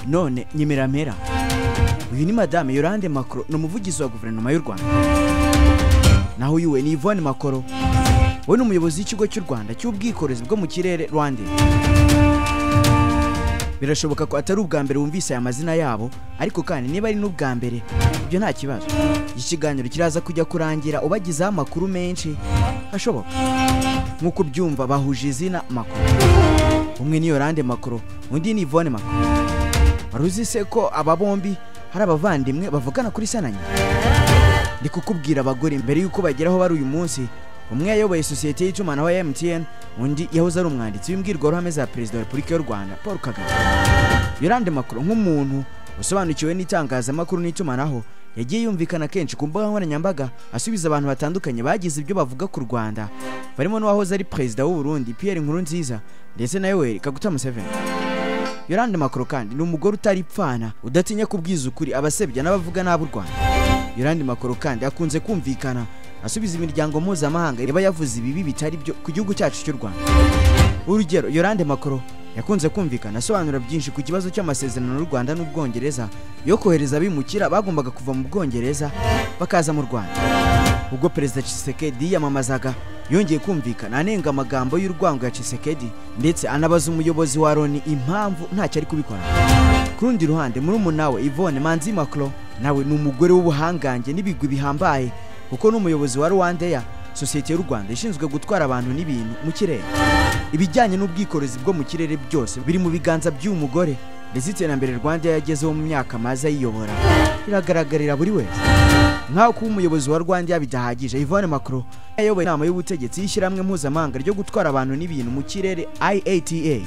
None nyemeramera, uyu ni Madame Yolande Makolo, ni umuvugizi wa guverinoma y'u Rwanda. Naho uyu we ni Yvonne Makolo, we ni umuyobozi w'ikigo cy'u Rwanda cy'ubwikorezi bwo mu kirere RwandAir. Birashoboka ko atari ubwa mbere wumvise aya mazina yabo, ariko kandi niba ari n'ubwa mbere ibyo nta kibazo. Iki kiganiro kiraza kujya kurangira ubagizeho amakuru menshi ashoboka. Nk'uko ubyumva bahuje izina Makolo. Umwe ni Yolande Makolo, undi ni Yvonne Makolo. Wari uzi se ko aba bombi hari abavandimwe bavugana kuri se na nyina? Ndi kukubwira abagore mbere y'uko bagera aho bari uyu munsi. Umwe yayoboye sosiyete y'itumanaho ya MTN, undi yahoze ari umwanditsi w'imbwirwaruhame za Perezida wa Repubulika y'u Rwanda Paul Kagame. Yolande Makolo nk'umuntu usobanukiwe n'itangazamakuru n'itumanaho, yagiye yumvikana kenshi ku mbuga nkoranyambaga asubiza abantu batandukanye bagize ibyo bavuga ku Rwanda, barimo n'uwahoze ari Perezida w'u Burundi Pierre Nkurunziza ndetse na Yoweri Kaguta Museveni. Yolande Makolo kandi ni umugore utaripfana, udatinya kubwiza ukuri abasebya n'abavuga nabi u Rwanda. Yolande Makolo kandi akunze kumvikana asubiza imiryango mpuzamahanga iba yavuze ibibi bitari byo ku gihugu cyacu cy'u Rwanda. Urugero, Yolande Makolo yakunze kumvikana asobanura byinshi ku kibazo cy'amasezerano y'u Rwanda n'Ubwongereza yo kohereza abimukira bagombaga kuva mu Bwongereza bakaza mu Rwanda. Ubwo Perezida Tshisekedi yiyamamazaga, yongeye kumvikana anenga amagambo y'urwango ya Tshisekedi, ndetse anabaza umuyobozi wa Loni impamvu ntacyo ari kubikora. Ku rundi ruhande, murumuna we Yvonne Manzi Makolo nawe ni umugore w'ubuhangange n'ibigwi bihambaye, kuko n'umuyobozi wa RwandAir, sosiyete y'u Rwanda ishinzwe gutwara abantu n'ibintu mu kirere. Ibijyanye n'ubwikorezi bwo mu kirere byose biri mu biganza by'uyu mugore, ndetse iterambere RwandAir yagezeho mu myaka amaze ayiyobora biragaragarira buri wese. Nk'aho kuba umuyobozi wa RwandAir bidahagije, Yvonne Makolo yayoboye inama y'ubutegetsi y'ishyirahamwe mpuzamahanga ryo gutwara abantu n'ibintu mu kirere IATA.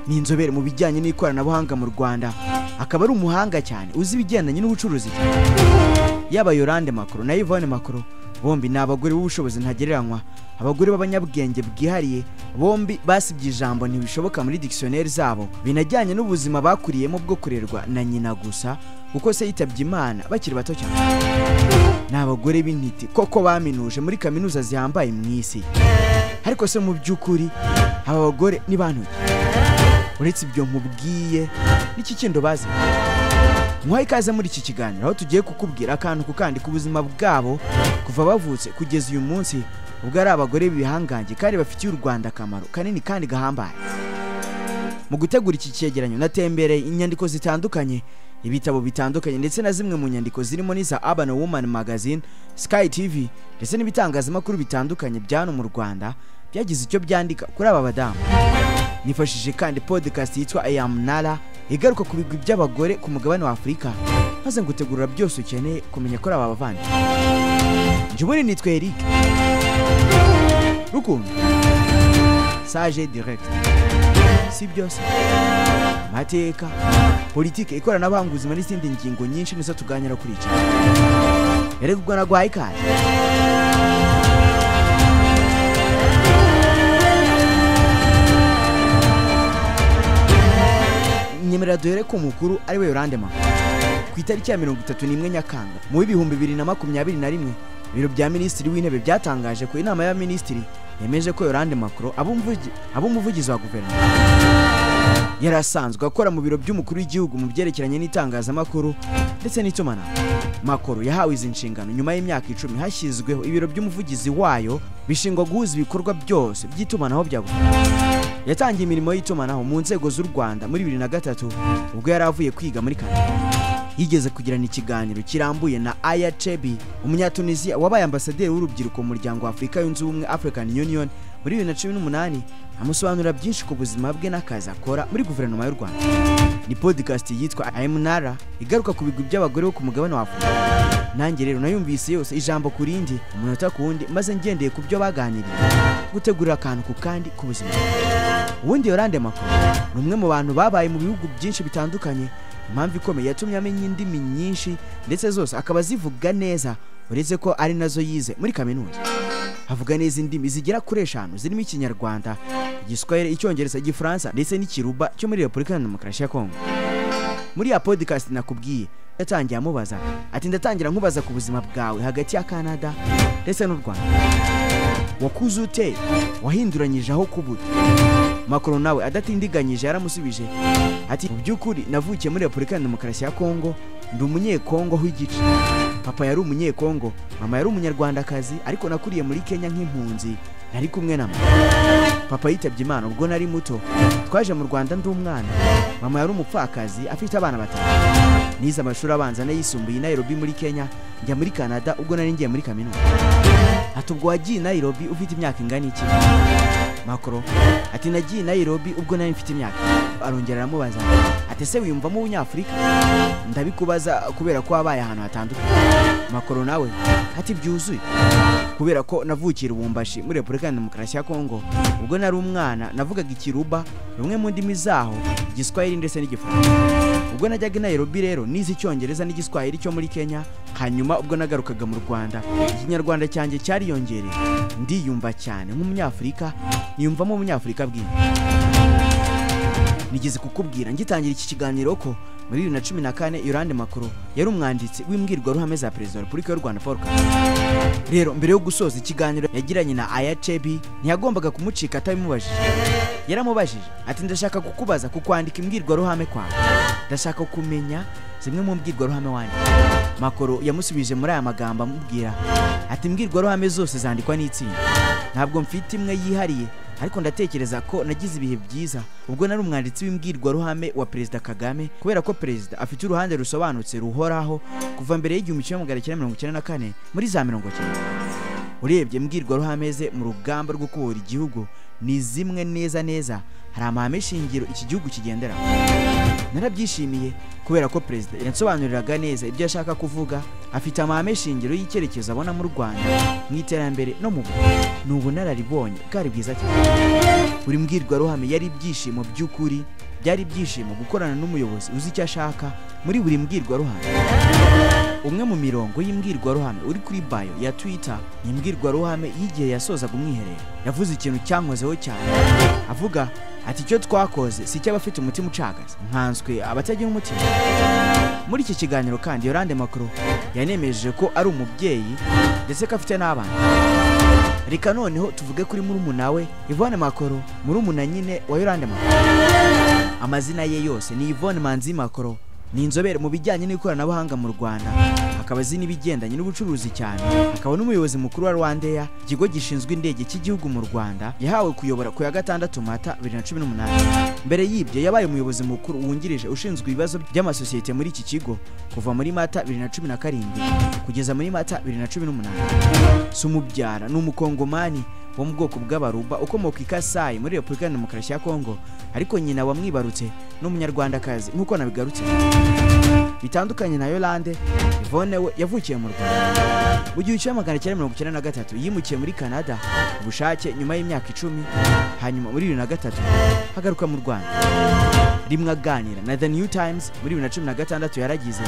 Ni inzobere mu bijyanye n'ikoranabuhanga mu Rwanda, akaba ari umuhanga cyane uzi ibigendanye n'ubucuruzi cyane. Yaba Yolande Makolo na Yvonne Makolo bombi ni abagore b'ubushobozi ntagereranywa, abagore b'abanyabwenge bwihariye. Bombi basibye ijambo ntibishoboka muri dictionnaire zabo, binajyanye n'ubuzima bakuriyemo bwo kurerwa na nyina gusa, kuko se yitabye Imana bakiri bato cyane. Ni abagore b'intiti koko baminuje muri kaminuza zihambaye mu isi. Ariko se mu by'ukuri aba bagore ni bantu ki? Uretse ibyo nkubwiye, n'iki kindi bazi? Muhaye ikaze muri iki kiganiro aho tugiye kukubwira akantu ku kandi ku buzima bwabo kuva bavutse kugeza uyu munsi, ubwo ari abagore b'ibihangange kandi bafitiye u Rwanda akamaro kanini kandi gahambaye. Mu gutegura iki cyegeranyo natembereye inyandiko zitandukanye, ibitabo bitandukanye, ndetse na zimwe mu nyandiko zirimo n'iza Urban Woman Magazine, Sky TV ndetse n'ibitangazamakuru bitandukanye bya hano mu Rwanda byagize icyo byandika kuri aba badamu. Nifashishije kandi podcast yitwa I Am Nala igaruka ku bigwi by'abagore ku mugabane wa Afurika, maze ngutegurira byose ukeneye kumenya kuri aba bavandimwe. Njye nitwa Eric Rukundo, Sage Direct. Si byose, amateka, politike, ikoranabuhanga, ubuzima n'izindi ngingo nyinshi nizo tuganira kuri iki. Erega ubwo naguhaye ikaze. Nyemerera duhere ko umukuru ari we Yolande Makolo. Ku itariki ya 31 Nyakanga mu 2021, ibiro bya Minisitiri w'Intebe byatangaje ko inama y'abaminisitiri yemeje ko Yolande Makolo aba umuvugizi wa guverinoma. Yari asanzwe akora mu biro by'umukuru w'igihugu mu byerekeranye n'itangazamakuru ndetse n'itumanaho. Makolo yahawe izi nshingano nyuma y'imyaka 10 hashyizweho ibiro by'umuvugizi wayo bishingwa guhuza ibikorwa byose by'itumanaho bya guverinoma. Yatangiye imirimo y'itumanaho mu nzego z'u Rwanda muri 2003 ubwo yari avuye kwiga muri Canada. Yigeze kugirana ikiganiro kirambuye na Aya Chebi, umunyatunisia wabaye ambasaderi w'urubyiruko mu muryango wa Afurika yunze ubumwe African Union muri 2018, amusobanurira byinshi ku buzima bwe n'akazi akora muri guverinoma y'u Rwanda. Ni podcast yitwa I Am Nala igaruka ku bigwi by'abagore bo ku mugabane wa Afurika. Nanjye rero nayumvise yose ijambo ku rindi, umunota ku wundi, maze ngendeye ku byo baganiriye gutegurira akantu ku kandi ku buzima. Ubundi Yolande Makolo ni umwe mu bantu babaye mu bihugu byinshi bitandukanye. Impamvu ikomeye yatumye amenya indimi nyinshi ndetse zose akaba azivuga neza, uretse ko ari nazo yize muri kaminuza. Avuga neza indimi zigera kuri 5 zirimo Ikinyarwanda, Igiswahili, Icyongereza, Igifaransa ndetse n'Ikiruba cyo muri Repubulika ya Demokarasi ya Kongo. Muri ya podcast nakubwiye, yatangiye amubaza ati ndatangira nkubaza ku buzima bwawe hagati ya Canada ndetse n'u Rwanda. Wakuze ute? Wahinduranyije aho kubuta? Macron nawe adatindiganyije yaramusubije ati mu by'ukuri navukiye muri Repubulika ya Demokarasi ya Kongo, ndi umunyekongo w'igice. Papa yari umunyekongo, mama yari umunyarwandakazi, ariko nakuriye muri Kenya nk'impunzi, nari kumwe na mama. Papa yitabye Imana ubwo nari muto, twaje mu Rwanda ndi umwana. Mama yari umupfakazi afite abana batanu. Nize amashuri abanza n'ayisumbuye i Nairobi muri Kenya, njya muri Canada ubwo nari ngiye muri kaminuza. Ati ubwo wagiye i Nairobi ufite imyaka ingana iki? Macron ati nagiye i Nairobi ubwo nari mfite imyaka. Arongera aramubaza ati ese wiyumvamo ubunyafurika? Ndabikubaza kubera ko wabaye ahantu hatandukanye. Macron nawe ati byuzuye, kubera ko navukiye Lubumbashi muri Repubulika ya Demokarasi ya Kongo. Ubwo nari umwana navugaga ikiruba, rumwe mu ndimi zaho, igiswahili ndetse n'igifaransa. Ubwo najyaga i Nairobi rero nize icyongereza n'igiswahili cyo muri Kenya. Hanyuma ubwo nagarukaga mu Rwanda, ikinyarwanda cyanjye cyariyongereye. Ndiyumva cyane nk'umunyafurika, niyumvamo umunyafurika bwinshi. Nigeze kukubwira ngitangira iki kiganiro ko muri 2014 Yolande Makolo yari umwanditsi w'imbwirwaruhame za Perezida wa Repubulika y'u Rwanda Paul Kagame. Rero mbere yo gusoza ikiganiro yagiranye na Aya Chebi, ntiyagombaga kumucika atabimubajije. Yaramubajije ati ndashaka kukubaza ku kwandika imbwirwaruhame kwawe, ndashaka kumenya zimwe mu mbwirwaruhame wandika. Makolo yamusubije muri aya magambo amubwira ati imbwirwaruhame zose zandikwa n'itsinda, ntabwo mfite imwe yihariye, ariko ndatekereza ko nagize ibihe byiza ubwo nari umwanditsi w'imbwirwaruhame wa Perezida Kagame, kubera ko Perezida afite uruhande rusobanutse ruhoraho kuva mbere y'1994 muri za 90. Urebye imbwirwaruhame ze mu rugamba rwo kubohora igihugu ni zimwe neza neza, hari amahame shingiro iki gihugu kigenderaho. Narabyishimiye kubera ko Perezida yansobanuriraga neza ibyo ashaka kuvuga, afite amahame shingiro y'icyerekezo abona mu Rwanda mu iterambere no mu bukungu. Ni ubunararibonye bwari bwiza cyane. Buri mbwirwaruhame yari ibyishimo by'ukuri, byari ibyishimo gukorana n'umuyobozi uzi icyo ashaka muri buri mbwirwaruhame. Umwe mu mirongo y'imbwirwaruhame uri kuri bio ya Twitter ni imbwirwaruhame y'igihe yasozaga umwiherero. Yavuze ikintu cyankozeho cyane, avuga ati icyo twakoze si icy'abafite umutima ucagaze, nkanswe abatagira umutima. Muri iki kiganiro kandi Yolande Makolo yanemeje ko ari umubyeyi ndetse ko afite n'abana. Reka noneho tuvuge kuri murumuna we Yvonne Makolo, murumuna nyine wa Yolande Makolo. Amazina ye yose ni Yvonne Manzi Makolo, ni inzobere mu bijyanye n'ikoranabuhanga mu Rwanda, akaba azi n'ibigendanye n'ubucuruzi cyane, akaba n'umuyobozi mukuru wa Rwandair, ikigo gishinzwe indege cy'igihugu mu Rwanda, yahawe kuyobora ku ya 6 Mata 2018. Mbere y'ibyo yabaye umuyobozi mukuru wungirije ushinzwe ibibazo by'amasosiyete muri iki kigo kuva muri Mata 2017 kugeza muri Mata 2018. Sumubyara ni umukongomani wo mu bwoko bw'Abaruba ukomoka i Kasai muri Repubulika ya Demokarasi ya Kongo, ariko nyina wamwibarutse n'umunyarwandakazi nk'uko nabigarutse. Bitandukanye na Yolande, Yvonne we yavukiye mu Rwanda. Mu 1993 yimukiye muri Canada ubushake nyuma y'imyaka 10, hanyuma muri 2003 hagaruka mu Rwanda. Rimwe aganira na The New Times muri 2016 yaragize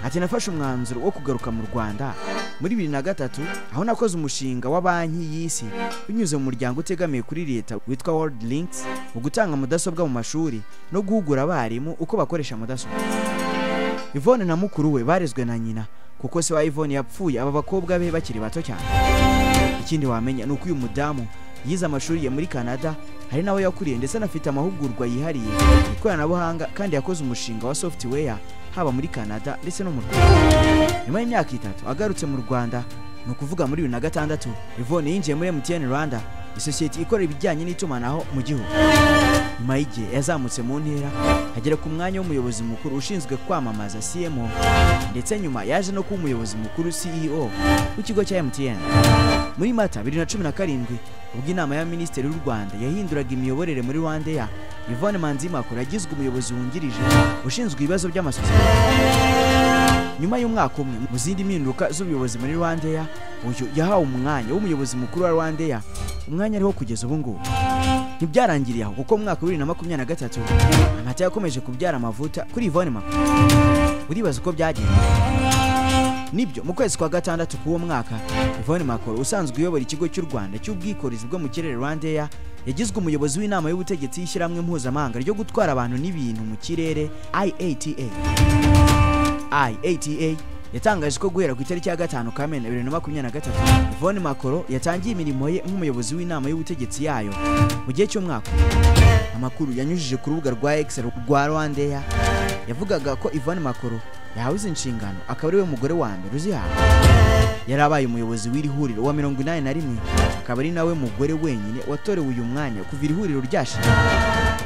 ati nafashe umwanzuro wo kugaruka mu Rwanda muri 2003 aho nakoze umushinga wa banki y'isi binyuze mu muryango utegamiye kuri leta witwa World Links mu gutanga mudasobwa mu mashuri no guhugura abarimu uko bakoresha mudasobwa. Yvonne na mukuru we barezwe na nyina kuko se wa Yvonne yapfuye aba bakobwa be bakiri bato cyane. Ikindi wamenya ni uko uyu mudamu yize amashuri ye muri Canada, hari nawe yakuriye ndetse anafite amahugurwa yihariye mu ikoranabuhanga, kandi yakoze umushinga wa software haba muri Canada ndetse no mu Rwanda. Nyuma y'imyaka 3 agarutse mu Rwanda, ni ukuvuga muri 2006, Yvonne yinjiye muri MTN Rwanda, isosiyete ikora ibijyanye n'itumanaho mu gihugu. Nyuma y'igihe yazamutse mu ntera agera ku mwanya w'umuyobozi mukuru ushinzwe kwamamaza CMO, ndetse nyuma yaje no kuba umuyobozi mukuru CEO w'ikigo cya MTN. Muri Mata 2017 ubwo inama ya Minisitiri w'u Rwanda yahinduraga imiyoborere muri Rwandair, Yvonne Manzi Makolo yagizwe umuyobozi wungirije ushinzwe ibibazo by'amasosiyete. Nyuma y'umwaka umwe mu zindi mpinduka z'ubuyobozi muri Rwandair, uyu yahawe umwanya w'umuyobozi mukuru wa Rwandair, umwanya ariho kugeza ubu ngubu. Ntibyarangiriye aho kuko mu mwaka wa 2023 amata yakomeje kubyara amavuta kuri Yvonne Makolo. Uribaza uko byagenze? Nibyo, mu kwezi kwa 6 k'uwo mwaka, Yvonne Makolo usanzwe uyobora ikigo cy'u Rwanda cy'ubwikorezi bwo mu kirere Rwandair yagizwe umuyobozi w'inama y'ubutegetsi y'ishyirahamwe mpuzamahanga ryo gutwara abantu n'ibintu mu kirere IATA. IATA yatangaje ko guhera ku itariki ya 5 Kamena 2023 Yvonne Makolo yatangiye imirimo ye nk'umuyobozi w'inama y'ubutegetsi yayo mu gihe cy'umwaka. Amakuru yanyujije ku rubuga rwa X rwa Rwandair yavugaga ko Yvonne Macron yahawe izi nshingano, akaba ari we mugore wa mbere uzihawe. Yari abaye umuyobozi w'iri huriro wa 81, akaba ari nawe mugore wenyine watorewe uyu mwanya kuva iri huriro ryashinzwe.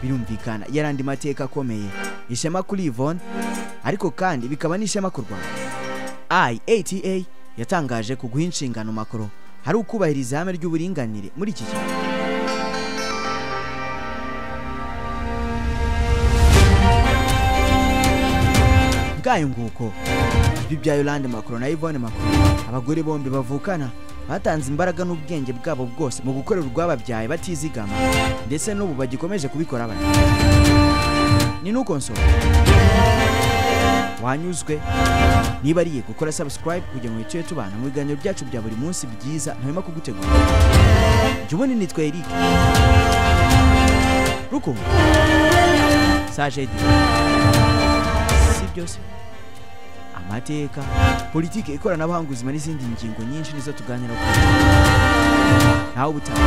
Birumvikana yari andi mateka akomeye, ishema kuri Yvonne, ariko kandi bikaba n'ishema ku Rwanda. IATA yatangaje ku guha inshingano Macron hari ukubahiriza ihame ry'uburinganire muri iki kigo. Ngayo nguko ibi bya Yolande Macron na Yvonne Macron, abagore bombi bavukana batanze imbaraga n'ubwenge bwabo bwose mu gukorera urwababyaye batizigama, ndetse n'ubu bagikomeje kubikora bari. Ni nuko nsoro wanyuzwe, niba ariye gukora subscribe kugira ngo tujye tubana mu biganiro byacu bya buri munsi byiza ntahwema kugutegura. Jya ubona nitwa Eric Rukundo Sajedi. Si byose, amateka, politiki, ikoranabuhanga, ubuzima n'izindi ngingo nyinshi nizo tuganira ku nawe ubutaha.